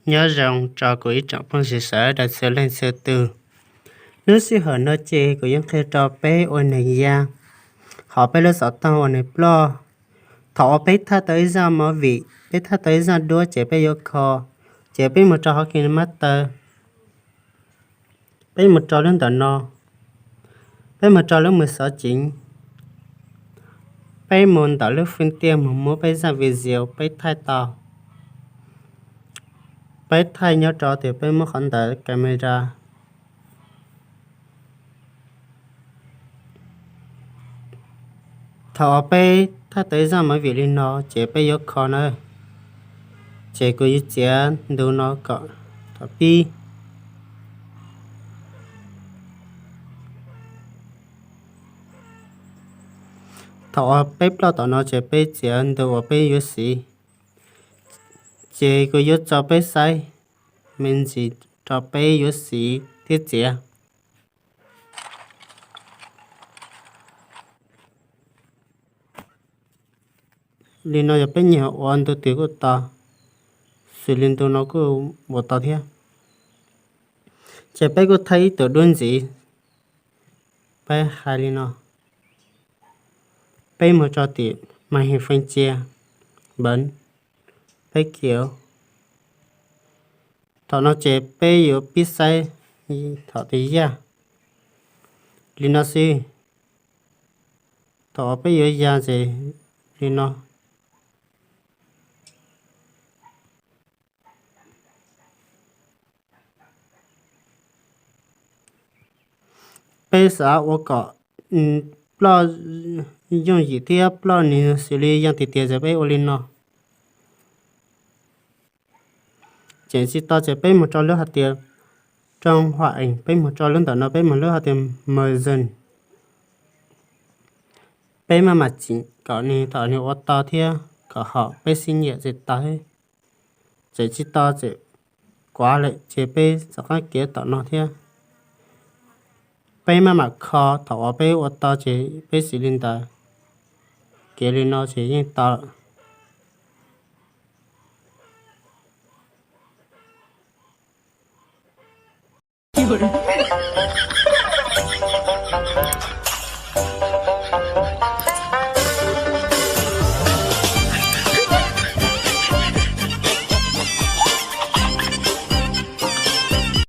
Nyob zoo rau kuv ib tsoom phooj ywg sawv daws txhua leej txhua tus. Lub sij hawm no ces kuv yuav qhia rau peb ua neeg ya, hauv peb lub xov tooj ua neeg ploj. Thaum uas peb thaij tau ib zaj movie, peb thaij tau ib zaj duab ces peb yuav kho, ces peb mus rau hauv KineMaster, peb mus rau lub ntawm no, peb mus rau lub mus xov ceev, peb mus ntawm lub fwj tiaj mus muab peb zaj video peb thaij tau, peb thaij nyob rau tias peb muab qhov ntawd camera. Thaum uas peb thaij tau ib zaj movie li no ces peb yuav kho na, ces kuv yuav txiav ntu no kom thaum pib. Thaum uas peb ploj tom no ces peb txiav ntu uas peb yuav siv, ces kuv yuav tso peb saib me ntsis rau peb yuav siv thiab txiav. Li no yog peb nyiam ua ntu twg kuj tau, xws li ntu no kuj ua tau thiab. Ces peb kuj thaij ib tug duab ntxiv, peb hais li no, peb mus rau tim màn hình phân chia, bấm, peb kiv. Thaum no ces peb yuav pib saib thaum twg yaj li no xwb. Thaum uas peb yuav ya ces li no. Peb xav ua kom ploj yooj yim thiab ploj nws xws li yeej tiag tiag ces peb ua li no. Tseem tsis tau ces peb mus rau lub hais tias trong hoạt ảnh, peb mus rau lub ntawm no peb mus lub hais tias mở dần. Peb maj mam txim kom nws thaum nws ua tau thiab kom haum peb xib nyiam tsis tau. Tseem tsis tau ces kuav lawm ces peb rov qab kiv tom no thiab. Peb maj mam kho, thaum uas peb ua tau ces peb siv li ntawd, kiv li no ces yeej tau lawm.